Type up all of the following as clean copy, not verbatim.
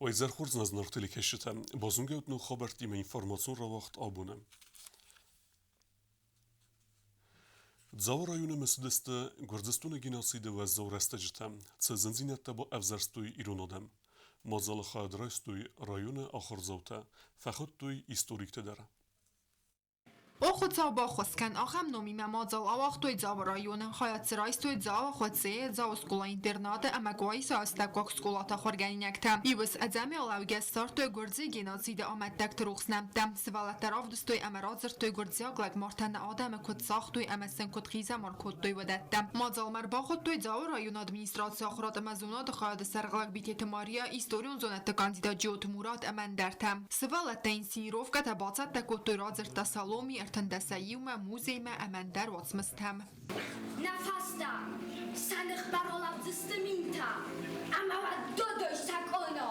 Уӕ хорз нӕ зынаргъ телекӕсджытӕ! Базонгӕ ног хабӕрттимӕ информацион рауагъд абоны. Дзауы районы мысыдысты Гуырдзыстоны геноциды уӕззау рӕстӕджытӕ, цы зындзинӕдтӕ ӕвзӕрстой ирон адӕм. Мадзалы хайад райстой районы ахуырдзаутӕ, фӕхуыдтой историктӕ дӕр. О Хуыцау, баххуыс кӕн, ахӕм номимӕ мадзал ауагътой Дзауы районы. Хайад дзы райстой Дзауы, Хуыцъейы, Дзауы скъола-интернаты ӕмӕ Къуаисы астӕуккаг скъолаты ахуыргӕнинӕгтӕ. Иуы ӕдзӕмӕй лӕугӕ ссардтой гуырдзыйы геноциды амӕттӕгты рухс нӕмттӕ. Сывӕллӕттӕ равдыстой ӕмӕ радзырдтой гуырдзиаг лӕгмартӕ нӕ адӕмы куыд цагътой ӕмӕ сын куыд хъизӕмар кодтой, уыдӕттӕ. Мадзалмӕ ӕрбахуыдтой Дзауы районы администрацийы ахуырад ӕмӕ зонады хайады сӕргълӕг Битеты Мария, историон зонӕдты кандидат Джиоты Мурат ӕмӕ ӕндӕртӕ. Сывӕллӕттӕ инсценировкӕтӕ бацӕттӕ кодтой радзырдтӕ Саломи, ӕртындӕсӕй иумӕ, музеймӕ ӕмӕ ӕндӕр уацмыстӕм. Нӕ фӕстӕ сӕ ныхмӕ ралӕудзысты минтӕ ӕмӕ уӕд додой сӕ къона.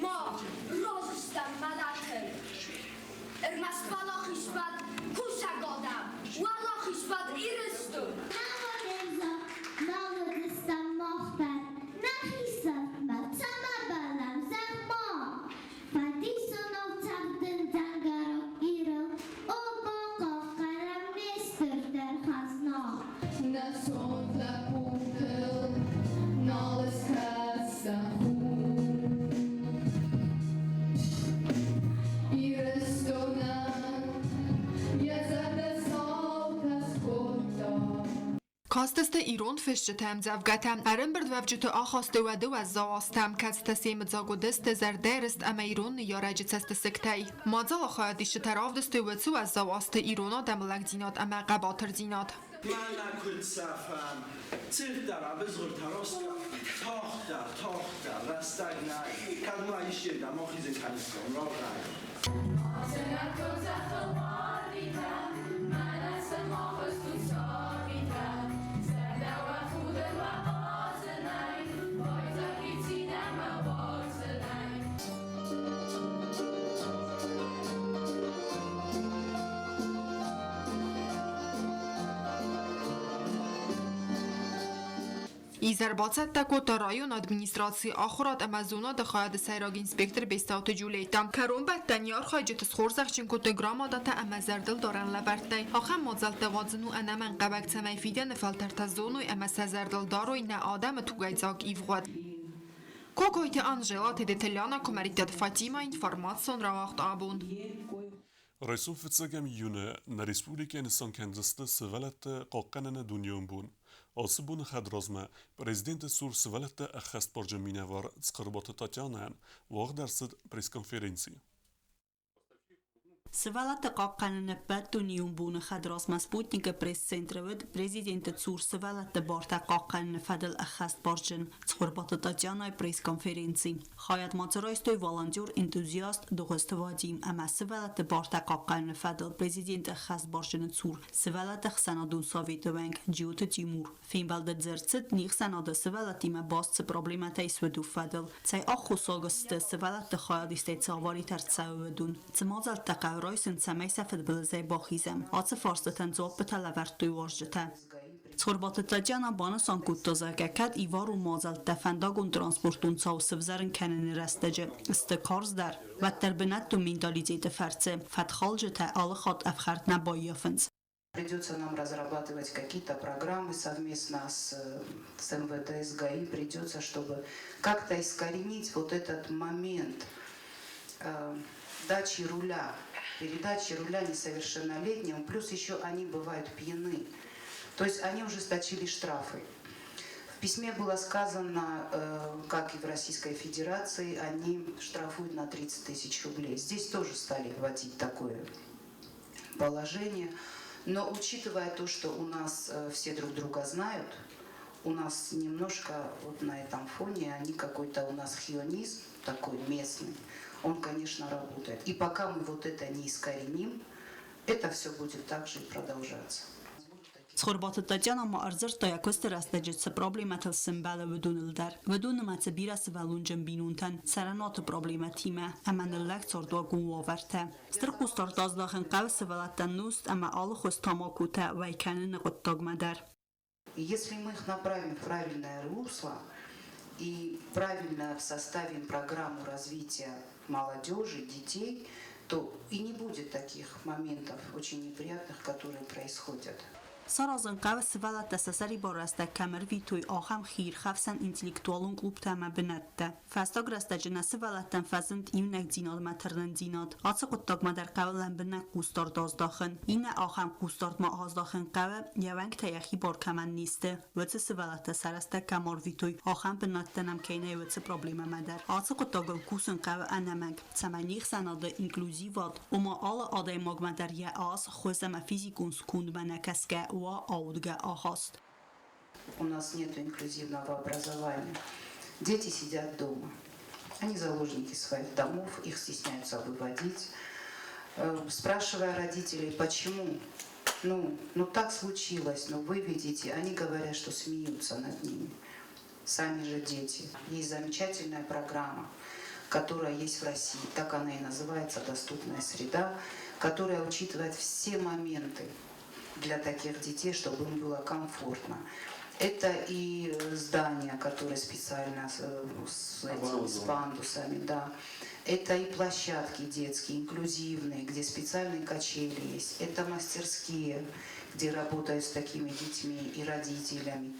Мах разы стӕм мӕлӕтыл. Ӕрмӕст уӕлахиз уӕд кусӕг адӕм, уӕлахиз уӕд Ирыстон! Нал уыдыстӕм мах дӕр нӕхи сӕфтмӕ, цӕмӕ бӕллӕм, зӕгъ-ма! Фӕдисонау цӕгъдын дзӕнгӕрӕг Ирыл, О, бахъахъхъӕнӕм не стырдӕр хӕзна! Нӕ сонт лӕппутыл нал ыскӕсдзӕн хур. Ирыстонӕн йӕ зӕрдӕ саутӕ скодта. Кастысты ирон фысджытӕ ӕмдзӕвгӕтӕ, ӕрӕмбырдуӕвджыты ахасты уӕды уӕззау азтӕм, кӕцытӕ семыдзаг уыдысты зӕрдӕрыст ӕмӕ ирон ныййарӕджы цӕстысыгтӕй. Мадзалы хайадисджытӕ равдыстой уыцы уӕззау азты ирон адӕмы лӕгдзинад ӕмӕ хъӕбатырдзинад. Мӕнӕ куыд сӕфӕм, цырддӕр абызгъуыртӕ роскъӕф, тагъддӕр, тагъддӕр, рӕстӕг нӕй, кӕд ма исчердӕм ахизын кӕниккам, рагъӕй. Дзӕнӕтон зӕххыл барбитӕ, мӕнӕ сын мах ыстут сабитӕ, зӕрдӕ уӕ худын уӕ хъазынӕй, байдзаг и цин ӕмӕ уарзынӕй. Изӕр бацӕттӕ кодта районы администрацийы ахуырад ӕмӕ зонады хайады сӕйраг инспектор Бестауты Джулетта. Кӕронбӕттӕны архайджыты схорзӕхджын кодтой грамотатӕ ӕмӕ зӕрдылдарӕн лӕвӕрттӕй. Ахӕм мадзӕлттӕ уадзын у ӕнӕмӕнгхъӕуӕг, цӕмӕй фидӕны фӕлтӕртӕ зоной ӕмӕ сӕ зӕрдыл дарой нӕ адӕмы тугӕйдзаг ивгъуыд. Кокойты Анжела, Тедеты Ляна, Куымӕридтаты Фатимӕ, информацион рауагъд абон. Райсом фыццӕгӕм июны нӕ республикӕйы нысан кӕндзысты Сывӕллӕтты хъахъхъӕныны дунеон бон. Ацы боны хӕдразмӕ Президенты цур сывӕллӕтты ӕххӕстбарджын минӕвар Цхуырбаты Татьянӕйӕн уагъд ӕрцыд пресс-конференци. Сывӕллӕтты хъахъхъӕныны ӕппӕтдунейон боны хӕдразмӕ Спутник-ы пресс-центры уыд президенты цур сывӕллӕтты бартӕ хъахъхъӕныны фӕдыл ӕххӕстбарджын Цхуырбаты Татьянайы пресс-конференци. Хайад ма дзы райстой волонтер-энтузиаст Дыгъуызты Вадим ӕмӕ сывӕллӕтты бартӕ хъахъхъӕныны фӕдыл президенты ӕххӕстбарджыны цур сывӕллӕтты ӕхсӕнадон советы уӕнг Джиоты Тимур. Фембӕлды дзырд цыд не хсӕнады сывӕллӕттимӕ баст цы проблемӕтӕ ис, уыдон фӕдыл. Цӕй аххосаг сты сывӕллӕтты хайадистӕй цавӕридӕр цӕуы уыдон? Цы мадзӕлттӕ хъӕуы райсын, цӕмӕй сӕ фыдбылызӕй бахизӕм? Ацы фарстытӕн дзуаппытӕ лӕвӕрдтой уазджытӕ. Цхуырбаты Татьяна банысан кодта, зӕгъгӕ, кӕд иварон мадзӕлттӕ фӕндагон-транспортон цау сывзӕрын кӕныны рӕстӕджы сты карздӕр, уӕддӕр бынӕттон менталитеты фӕрцы фӕткхалджытӕ алы хатт ӕфхӕрд нӕ баййафынц. Придется нам разрабатывать какие-то программы совместно с МВД, с ГАИ. Придется, чтобы как-то искоренить вот этот момент дачи руля, передачи руля несовершеннолетним. Плюс еще они бывают пьяны. То есть они ужесточили штрафы. В письме было сказано, как и в Российской Федерации, они штрафуют на 30 тысяч рублей. Здесь тоже стали вводить такое положение. Но учитывая то, что у нас все друг друга знают, у нас немножко вот на этом фоне, они какой-то у нас хионизм такой местный, он, конечно, работает. И пока мы вот это не искореним, это все будет также и продолжаться. Цхуырбаты Татьяна ма ӕрдзырдта йӕ куысты рӕстӕджы цы проблемӕтыл сӕмбӕлы, уыдоныл дӕр. Уыдон нымӕцы бирӕ сывӕллонджын бинонтӕн цӕрӕнуаты проблемӕтимӕ ӕмӕ ныллӕг цардуагон уавӕртӕ. Стыр хъусдард аздахын хъӕуы сывӕллӕттӕн нозт ӕмӕ алыхуыз тамакотӕ уӕй кӕныны хъуыддагмӕ дӕр. Если мы их направим в правильное русло, И правильно составим программу развития молодежи, детей, то и не будет таких моментов очень неприятных, которые происходят. Саразын хъӕуы сывӕллӕттӕ сӕ сӕрибар рӕстӕг кӕм ӕрвитой, ахӕм хиирхӕфсӕн интеллектуалон клубтӕ ӕмӕ бынӕттӕ. Фӕстаг рӕстӕджы нӕ сывӕллӕттӕм фӕзынд иунӕгдзинадмӕ тырнындзинад. Ацы хъуыддагмӕ дӕр хъӕуы лӕмбынӕг хъусдард аздахын. Иннӕ ахӕм хъусдард ма аздахын хъӕуы, йӕ уӕнгтӕ йӕхи бар кӕмӕн не сты, уыцы сывӕллӕттӕ сӕ рӕстӕг кӕм арвитой, ахӕм бынӕттӕ нӕм кӕй нӕй, уыцы проблемӕмӕ дӕр. Ацы хъуыддагыл кусын хъӕуы ӕнӕмӕнг, цӕмӕй не хсӕнады инклюзивад, ома алы адӕймагмӕ дӕр йӕ ас, хуыз ӕмӕ физикон скондмӕ нӕ кӕсгӕ уа аудгӕ ахаст. У нас нет инклюзивного образования. Дети сидят дома. Они заложники своих домов, их стесняются выводить. Спрашивая родителей, почему, ну так случилось, ну выведите, они говорят, что смеются над ними. Сами же дети. Есть замечательная программа, которая есть в России, так она и называется «Доступная среда», которая учитывает все моменты для таких детей, чтобы им было комфортно. Это и здания, которые специально с пандусами, да. Это и площадки детские, инклюзивные, где специальные качели есть. Это мастерские, где работают с такими детьми и родителями.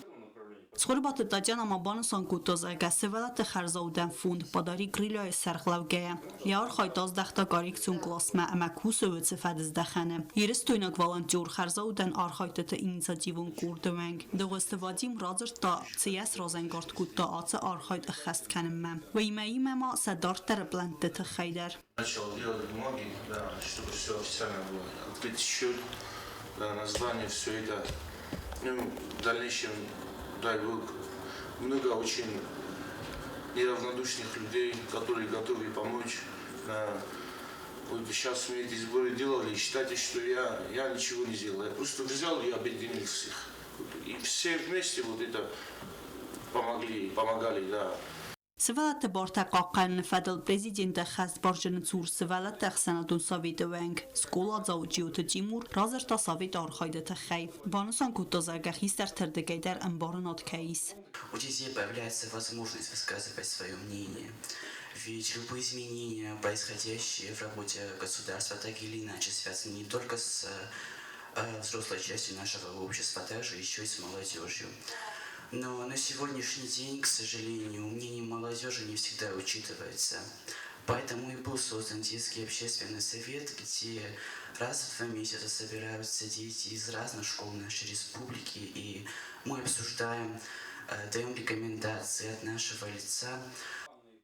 Цхуырбаты Татьяна ма банысан кодта, зӕгъгӕ, сывӕллӕтты хӕрзаудӕн фонд Подари крылья-йы сӕргълӕугӕйӕ, йӕ архайд аздӕхта коррекцион къласмӕ ӕмӕ кусы уыцы фӕдыздӕхӕны. Ирыстойнаг волонтер хӕрзаудӕн архайдтыты инициативон къорды уӕнг Дыгъуызты Вадим радзырдта, цы йӕ сразӕнгард кодта ацы архайд ӕххӕст кӕнынмӕ. Уыимӕ ма сӕ дарддӕры плӕнтты тыххӕй дӕр. Начал делать бумаги, да, чтобы все официально было. Открыть счет, да, название, все это. Ну, в дальнейшем, дай бог, много очень неравнодушных людей, которые готовы помочь. Да. Вот сейчас мы эти сборы делали, считайте, что я ничего не сделал. Я просто взял и объединил всех. И все вместе вот это помогли, помогали, да. Сывӕллӕтты бартӕ хъахъхъӕныны фӕдыл президенты ӕххӕстбарджыны цур сывӕллӕтты ӕхсӕнадон советы уӕнг, скъоладзау Джиоты Тимур радзырдта советы архайды тыххӕй. Банысан кодта, зӕгъгӕ, хистӕрты рдыгӕй дӕр ӕмбарынад кӕй ис. У детей появляется возможность высказывать свое мнение. Ведь любые изменения, происходящие в работе государства, так или иначе связаны не только с взрослой частью нашего общества, а также еще и с молодежью. Но на сегодняшний день, к сожалению, мнение молодежи не всегда учитывается. Поэтому и был создан детский общественный совет, где раз в 2 месяца собираются дети из разных школ нашей республики, и мы обсуждаем, даем рекомендации от нашего лица.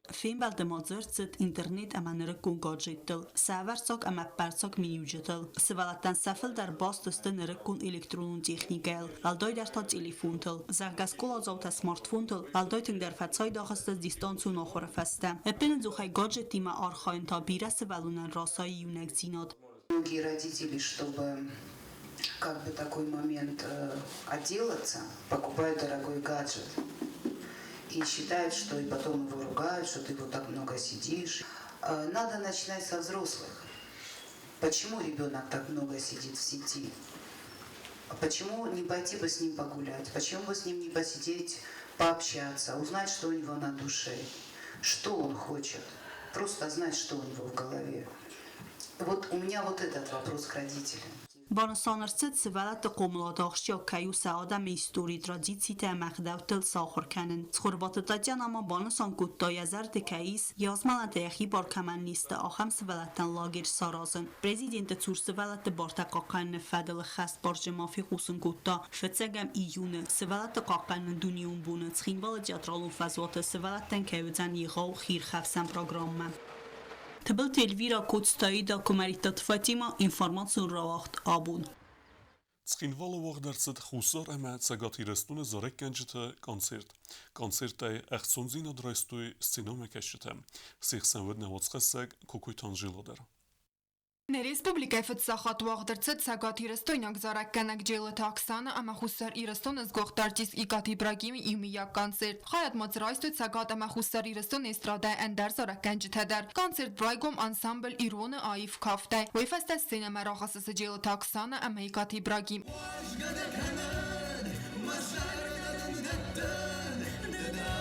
Фембӕлды ма дзырд цыд интернет ӕмӕ нырыккон гаджеттыл, сӕ ӕвӕрццаг ӕмӕ ӕппӕрццаг миниуджытыл. Сывӕллӕттӕн сӕ фылдӕр баст сты нырыккон электронон техникӕйыл, уӕлдайдӕр та телефонтыл. Зӕгъгӕ, скъоладзаутӕ смартфонтыл уӕлдай тынгдӕр фӕцайдагъ сты дистанцион ахуыры фӕстӕ. Ӕппынӕдзухӕй гаджеттимӕ архайын та бирӕ сывӕллонӕн расайы иунӕгдзинад. Многие родители, чтобы как бы такой момент отделаться, покупают дорогой гаджет. И считают, что и потом его ругают, что ты вот так много сидишь. Надо начинать со взрослых. Почему ребенок так много сидит в сети? Почему не пойти бы с ним погулять? Почему бы с ним не посидеть, пообщаться, узнать, что у него на душе, что он хочет? Просто знать, что у него в голове. Вот у меня вот этот вопрос к родителям. Банысан ӕрцыд, сывӕллӕтты хъомылады ахсджиаг кӕй у сӕ адӕмы истори, традицитӕ ӕмӕ ӕгъдӕуттыл сахуыр кӕнын. Цхуырбаты Татьяна ма банысан кодта, йӕ зӕрды кӕй ис, йӕ азмӕлӕнтӕ йӕхи бар кӕмӕн не сты, ахӕм сывӕллӕттӕн лагерь саразын. Президенты цур сывӕллӕтты бартӕ хъахъхъӕныны фӕдыл ӕххӕстбарджын ма фехъусын кодта, фыццӕгӕм июны сывӕллӕтты хъахъхъӕныны дунеон боны Цхинвалы театралон фӕзуаты сывӕллӕттӕн кӕй уыдзӕн егъау хиирхӕфсӕн программӕ. Тыбылты Эльвира, Коцты Аида, Куымӕридтаты Фатимӕ, информацион рауагъд «Абон». Цхинвалы уагъд ӕрцыд Хуссар ӕмӕ Цӕгат Ирыстоны зарӕггӕнджыты концерт. Концертӕй ӕхцондзинад райстой сценӕмӕкӕсджытӕ. Се хсӕн уыд нӕ уацхӕссӕг Кокойты Анжела дӕр. Нӕ республикӕйы фыццаг хатт уагъд ӕрцыд цӕгатирыстойнаг зарӕггӕнӕг Джелыты Оксана ӕмӕ Хуссар Ирыстоны сгуыхт артист Икъаты Ибрагимы иумӕйаг концерт. Хайад ма дзы райстой Цӕгат ӕмӕ Хуссар Ирыстоны эстрадӕйы ӕндӕр зарӕггӕнджытӕ дӕр. Концерт байгом ансамбль «Ирон-ы аив кафтӕй. Уый фӕстӕ сценӕмӕ рахӕссыцы Джелыты Оксана ӕмӕ Икъаты Ибрагим. Уӕзгӕ дӕ кӕнӕд, мӕ зӕрдӕ дын дӕттын, ды дӕ.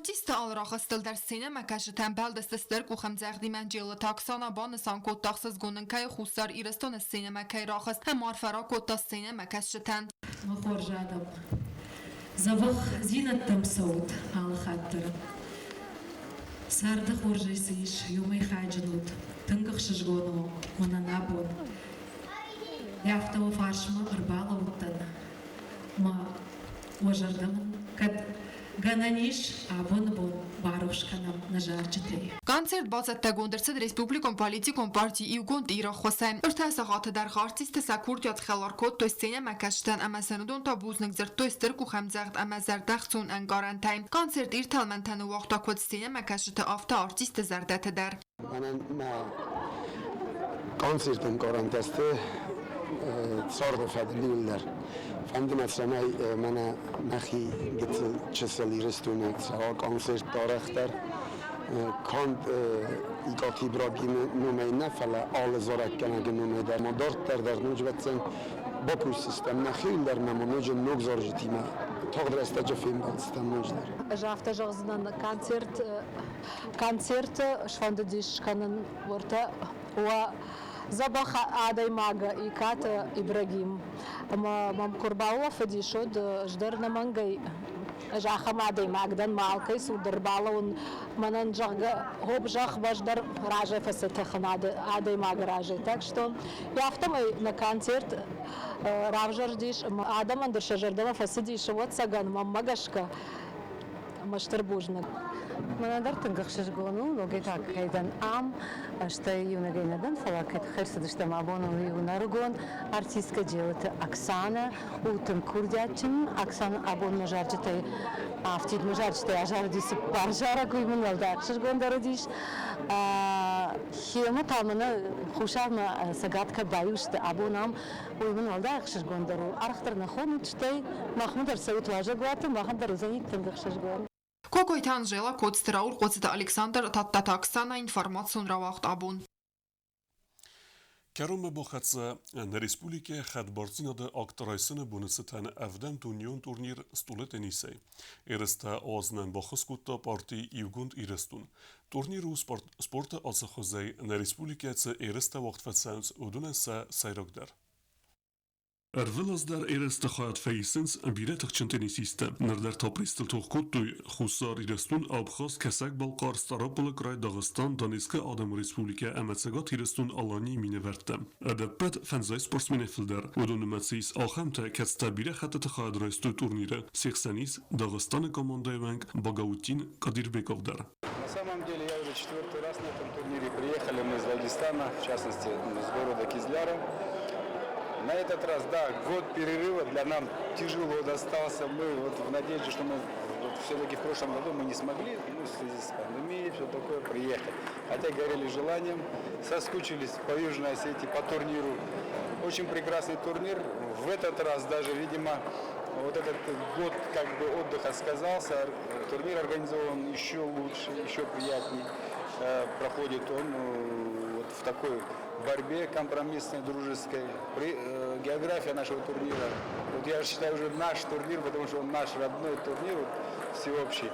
Артистты алы рахызтыл дӕр сценӕмӕкӕсджытӕ ӕмбӕлдысты стыр къухӕмдзӕгъдимӕ. Джелыты Оксана банысан кодта, ӕхсызгон ын кӕй Хуссар Ирыстоны сценӕмӕ кӕй рахызт ӕмӕ арфӕ ракодта сценӕмӕкӕсджытӕн. Мӕ хорз адӕм, дзӕбӕхдзинӕдтӕм цӕут алы хатт дӕр. Царды хорзӕй цы ис, иумӕ хайджын ут. Тынг ӕхсызгон у мӕнӕн абон. Афтӕ уӕ фарсмӕ ӕрбалӕудтӕн мӕ уӕ зӕрдӕ мын кӕд гӕнӕн ис, абоны бон барухс кӕнӕм нӕ зарджытӕй. Концерт бацӕттӕгонд ӕрцыд республикон политикон парти Иугонд Иры ӕххуысӕй. Ӕртӕ сахаты дӕргъы артисттӕ сӕ курдиат хӕлар кодтой сценӕмӕкӕсджытӕн ӕмӕ сын уыдон та бузныг дзырдтой стыр къухӕмдзӕгъд ӕмӕ зӕрдӕхцон ӕнкъарӕнтӕй. Концерт иртӕлмӕнтӕ ныууагъта куыд сценӕмӕкӕсджыты, афтӕ артистты зӕрдӕты дӕр. Мӕнӕн мӕ концерт ӕнкъарӕнтӕ сты царды фӕдыл иуылдӕр. Фӕнды мӕ, цӕмӕй мӕнӕ мӕхи гыццыл чысыл Ирыстоны цӕуа концерт арӕхдӕр. Канд Икъаты Ибрагимы номӕй нӕ, фӕлӕ алы зарӕггӕнӕджы номӕй дӕр ма дарддӕр дӕр ноджы ӕвӕццӕгӕн бакусдзыстӕм нӕхиуыл дӕр ма ноджы ног зарджытимӕ тагъд рӕстӕджы фембӕлдзыстӕм ноджыдӕр. Ӕз афтӕ зӕгъдзынӕн, концерт концерты сфӕндыдис скӕнын уӕртӕ уӕ дзӕбӕх адӕймаг Икаты Ибрагим. Ӕмӕ мӕм куы ӕрбаулӕфыдис, уӕд ӕз дӕр ӕнӕмӕнгӕй ӕз ахӕм адӕймаг дӕн, мӕ алкӕй цур дӕр балӕуын мӕнӕн, зӕгъгӕ, хоп зӕхх дӕр разӕй фӕцӕтӕхын адӕймагы разӕй. Так что афтӕмӕй нӕ концерт равзӕрдис ӕмӕ адӕмӕн дӕр сӕ зӕрдӕмӕ фӕцыдис, ӕвӕццӕгӕн, мӕнмӕ гӕсгӕ ӕмӕ стыр бузныг. Мӕнӕн дӕр тынг ӕхсызгон у, ногӕй та кӕй дӕн ам, стӕй иунӕгӕй нӕ дӕн, фӕлӕ кӕд ӕрцыдыстӕм абон иу ӕрыгон артисткӕ Джелыты Оксанӕ у тынг курдиатджын. Оксана абон мӕ зарджытӕй, афтид мӕ зарджытӕй азарыди цыппар зарӕг, уый мын уӕлдай ӕхсызгондӕр уыдис. Хемы та мӕнӕ Хуссармӕ Цӕгат кӕд баиу сты, абон ам Уый мын уӕлдай ӕхсызгондӕр у. Арӕхдӕр нӕ хонут, стӕй махмӕ дӕр цӕут уазӕгуаты, махӕн дӕр уыдзӕни тынг ӕхсызгон. Кокойты Анжела, Коцты Раур, Хъоцыты Александр, Тадтаты Оксана, информацион рауагъд абон. Кӕронмӕ бахӕццӕ нӕ республикӕйы хӕдбардзинады акт райсыны боны цытӕн ӕвдӕм дунеон турнир стъолы теннисӕй. Ерыстӕ уадзынӕн баххуыс кодта парти Иугонд Ирыстон. Турнир у спорты ацы хуызӕй нӕ республикӕйы цы ерыстӕ уагъд фӕцӕуынц, уыдонӕн сӕ сӕйрагдӕр. Ӕрвылаз дӕр ерысты хайад фӕисынц бирӕ тыхджын теннисисттӕ. Ныр дӕр та призтыл тох кодтой Хуссар Ирыстон, Абхаз, Кӕсӕг-Балхъар, Стъараполы край, Дагъыстан, Донецкы Адӕмон Республикӕ ӕмӕ Цӕгат Ирыстон-Аланийы минӕвӕрттӕ. Ӕдӕппӕт фӕндзай спортсменӕй фылдӕр. Уыдон нымӕцы ис ахӕмтӕ, кӕцытӕ бирӕ хӕттыты хайад райстой турниры. Се хсӕн ис Дагъыстаны командӕйы уӕнг Багаутдин Кадирбеков дӕр. На самом деле я уже четвертый раз на этом турнире. Приехали мы из Дагестана, в частности, из города Кизляра. На этот раз, да, год перерыва для нам тяжело достался. Мы вот в надежде, что мы вот все-таки в прошлом году мы не смогли, ну, в связи с пандемией, все такое, приехать. Хотя горели желанием, соскучились по Южной Осетии, по турниру. Очень прекрасный турнир. В этот раз даже, видимо, вот этот год как бы отдыха сказался. Турнир организован еще лучше, еще приятнее. Проходит он вот в такой борьбе компромиссной, дружеской. География нашего турнира, вот я считаю уже наш турнир, потому что он наш родной турнир, вот, всеобщий.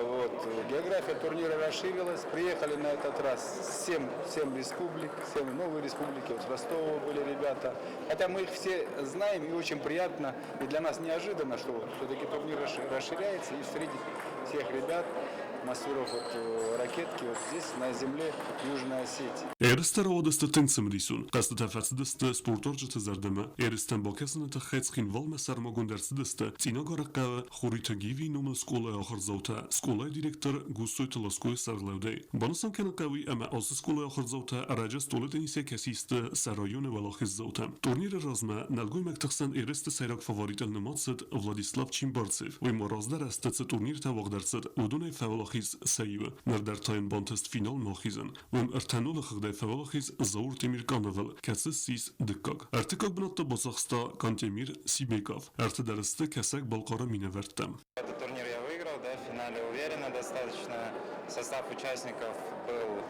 Вот. География турнира расширилась. Приехали на этот раз 7 республик, 7 новые республики. Вот с Ростова были ребята. Хотя мы их все знаем и очень приятно, и для нас неожиданно, что вот все-таки турнир расширяется и встретить всех ребят, мастеров вот, ракетки вот здесь, на земле Южной Осетии. Ерыстӕ рауадысты тынг цымыдисон. Хъӕзтытӕ фӕцыдысты спортуарзджыты зӕрдӕмӕ. Ерыстӕм бакӕсыны тыххӕй Цхинвалмӕ сӕрмагонд ӕрцыдысты Цъинагары хъӕуы Хуриты Гивийы номыл скъолайы ахуырдзаутӕ, скъолайы директор Гуссойты Ласкойы сӕргълӕудӕй. Банысан кӕнын хъӕуы ӕмӕ ацы скъолайы ахуырдзаутӕ ӕрӕджы стъолы теннисӕй кӕсисты сӕ районы уӕлахиздзаутӕ. Турниры размӕ нӕлгоймӕгты хсӕн ерысты сӕйраг фаворитыл нымад цыд Владислав Чимбарцев. Уый ма раздӕр азты цы турниртӕ уагъд ӕрцыд, уыдонӕй фӕуӕлахиз сӕ иуы. Ныр дӕр та йын бантыст финалмӕ ахизын. Уым ӕртӕ нулы хыгъдӕй фӕуӕлахиз Заур Темиркановыл, кӕцы ссис дыккаг. Ӕртыккаг бынат та бацахста Кантемир Сибеков. Ӕртӕ дӕр сты Кӕсӕг-Балхъары минӕвӕрттӕ. Этот турнир я выиграл, да, в финале уверенно достаточно. Состав участников был,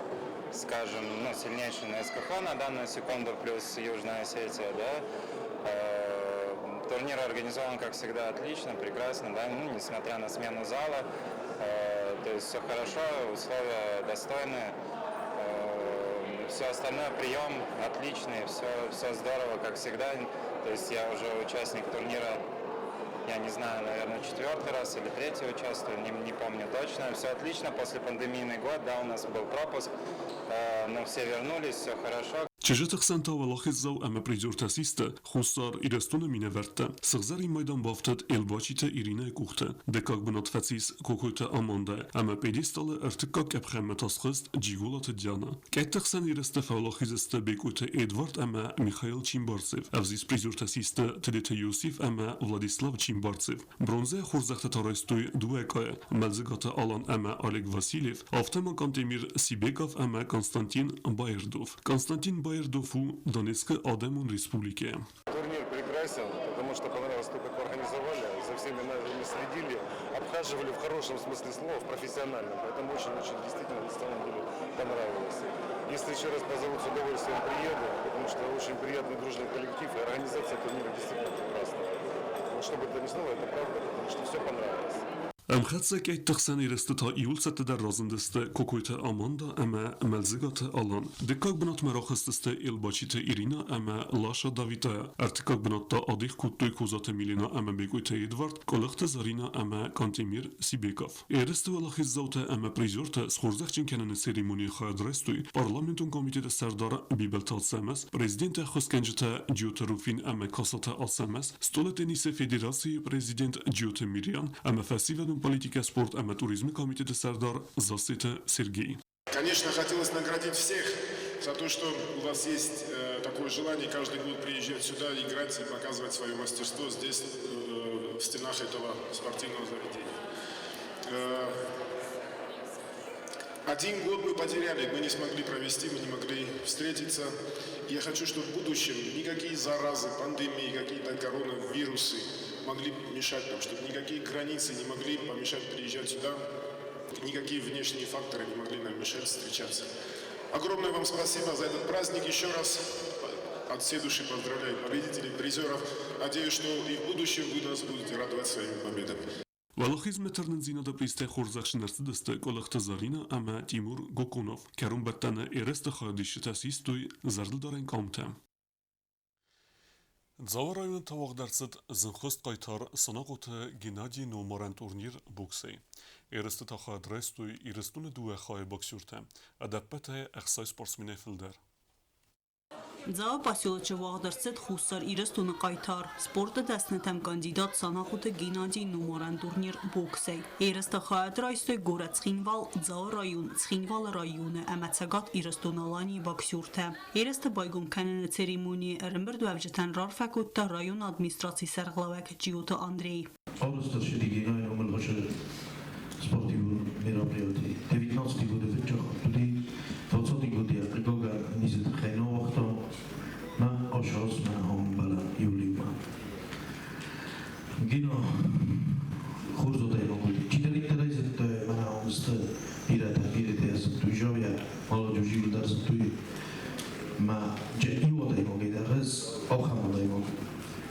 скажем, ну, сильнейший на СКХ на данную секунду, плюс Южная Осетия, да. Турнир организован, как всегда, отлично, прекрасно, да, ну, несмотря на смену зала. То есть все хорошо, условия достойные. Все остальное, прием отличный, все здорово, как всегда. То есть я уже участник турнира, я не знаю, наверное, четвертый раз или третий участвую, не помню точно. Все отлично, после пандемийный год, да, у нас был пропуск, но все вернулись, все хорошо. Чызджыты хсӕн та уӕлахиздзау ӕмӕ призертӕ систы Хуссар Ирыстоны минӕвӕрттӕ. Сыгъзӕрин майдан бафтыд Елбачиты Иринӕйы къухты. Дыккаг бынат фӕцис Кокойты Амандӕ ӕмӕ пьедесталы ӕртыккаг къӕпхӕнмӕ та схызт Джиголаты Диана. Къӕйтты хсӕн ерысты фӕуӕлахиз сты Бекъойты Эдвард ӕмӕ Михаил Чимбарцев. Ӕвзист призертӕ систы Тедеты Иосиф ӕмӕ Владислав Чимбарцев. Бронзӕйы хорзӕхтӕ та райстой дыууӕ къайы Мӕлдзыгаты Алан ӕмӕ Олег Васильев, афтӕ ма Кантемир Сибеков ӕмӕ Константин Байердов. Константин Байердов у Донецкы Адӕмон Республикӕйӕ. Турнир прекрасен, потому что понравилось то, как организовали, за всеми нами следили, обхаживали в хорошем смысле слова, в профессиональном. Поэтому очень-очень действительно на самом деле понравилось. Если еще раз позовут, с удовольствием приеду, потому что очень приятный, дружный коллектив, и организация турнира действительно прекрасная. Вот что бы это ни снова, это правда, потому что все понравилось. Ӕмхӕццӕ къӕйтты хсӕн ерысты та иууыл цӕттӕдӕр разындысты Кокойты Аманда ӕмӕ Мӕлдзыгаты Алан. Дыккаг бынатмӕ рахызтысты Елбачиты Ирина ӕмӕ Лаша Давитая. Ӕртыккаг бынат та адих кодтой Козаты Милена ӕмӕ Бекъойты Эдвард, Къуылыхты Заринӕ ӕмӕ Кантемир Сибеков. Ерысты уӕлахиздзаутӕ ӕмӕ призертӕ схорзӕхджын кӕныны церемонийы хайад райстой парламентон комитеты сӕрдар Бибылты Ацӕмӕз, президенты ӕххуысгӕнджытӕ Джиоты Руфин ӕмӕ Касаты Ацӕмӕз, Стъолы теннисы федерацийы президент Джиоты Мириан ӕмӕ фӕсивӕдон политикӕ, спорт ӕмӕ туризмы комитеты сӕрдар Зассеты Сергей. Конечно, хотелось наградить всех за то, что у вас есть такое желание каждый год приезжать сюда, играть и показывать свое мастерство здесь, в стенах этого спортивного заведения. Один год мы потеряли, мы не смогли провести, мы не могли встретиться. Я хочу, чтобы в будущем никакие заразы, пандемии, какие-то коронавирусы могли мешать нам, чтобы никакие границы не могли помешать приезжать сюда, никакие внешние факторы не могли нам мешать встречаться. Огромное вам спасибо за этот праздник. Еще раз от всей души поздравляю победителей, призеров. Надеюсь, что и в будущем вы нас будете радовать своими победами. Уӕлахизмӕ тырнындзинады призтӕ хорзӕхджын ӕрцыдысты Къуылыхты Зӕринӕ ӕмӕ Тимур Гоконов. Кӕронбӕттӕны ерысты хайадисджытӕ систой зӕрдылдарӕн къамтӕ. Дзауы районы тауагъд ӕрцыд зынгхуыст хъайтар Санахъоты Геннадийы номарӕн турнир боксӕй. Ерысты та хайад райстой Ирыстоны дыууӕ хайы боксертӕ, ӕдӕппӕтӕй 60 спортсменӕй фылдӕр. Дзауы поселочы уагъд ӕрцыд Хуссар Ирыстоны хъайтар, спорты дӕснытӕм кандидат Санахъоты Геннадийы номарӕн турнир боксӕй. Ерысты хайад райстой горӕт Цхинвал, Дзауы район, Цхинвалы районы ӕмӕ Цӕгат Ирыстон-Аланийы боксертӕ. Ерысты байгом кӕныны церемонийы ӕрӕмбырдуӕвджытӕн раарфӕ кодта районы администрацийы сӕргълӕууӕг Джиоты Андрей. Арӕзт ӕрцыди Генайы номыл спортивон мероприятий. 19 годы фыццаг 20 годы хъыгагӕн низы тыххӕй нӕ уагътам. Мӕ асаз мӕ ӕмбӕлӕн иу-иумӕ. Гена хорз адӕймаг уыди. Чидӕриддӕр ӕй зыдта, мӕнӕ ам сты бирӕтӕ, бирӕтӕ зыдтой, жавйа, молодежь иууылдӕр зыдтой. Мӕ иу адӕймагӕй дӕр ӕз ахӕм адӕймаг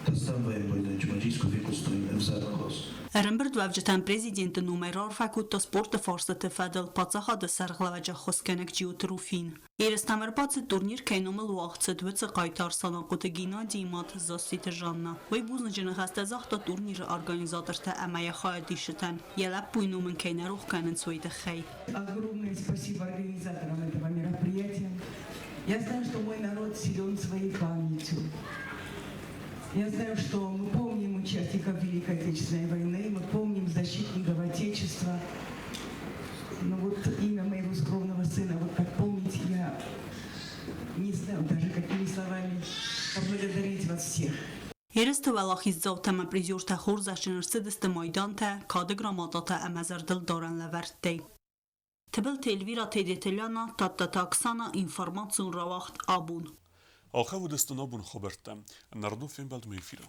тӕссӕн вӕййын байдайын, чи куы фехъуыстаин ӕвзӕр ныхас. Ӕрӕмбырдуӕвджытӕн президенты номӕй раарфӕ кодта спорты фарстыты фӕдыл паддзахады сӕргълӕууӕджы ӕххуысгӕнӕг Джиоты Руфин. Ерыстӕм ӕрбацыд турнир кӕй номыл уагъд цыд, уыцы хъайтар Санахъоты Геннадийы мад Зассеты Жанна. Уый бузныджы ныхӕстӕ загъта турниры организатортӕ ӕмӕ йӕ хайадисджытӕн, йӕ лӕппуйы ном ын кӕй нӕ рох кӕнынц, уый тыххӕй. Огромное спасибо организаторам этого мероприятия. Я знаю, что мой народ силен своей памятью. Я знаю, что мы помним участников Великой Отечественной войны, мы помним защитников Отечества. Но вот имя моего скромного сына, вот как помнить, я не знаю даже, какими словами поблагодарить вас всех. Ерысты уӕлахиздзаутӕ ӕмӕ призертӕ хорзӕхджын ӕрцыдысты майдантӕ, кады грамотатӕ ӕмӕ зӕрдылдарӕн лӕвӕрттӕй. Тыбылты Эльвира Тедеты Ляна, Тадтаты Оксана, информацион рауагъд Абон. Ахӕм уыдысты нӕ абоны хабӕрттӕ. Нӕрдон фембӕлдмӕ эфиры.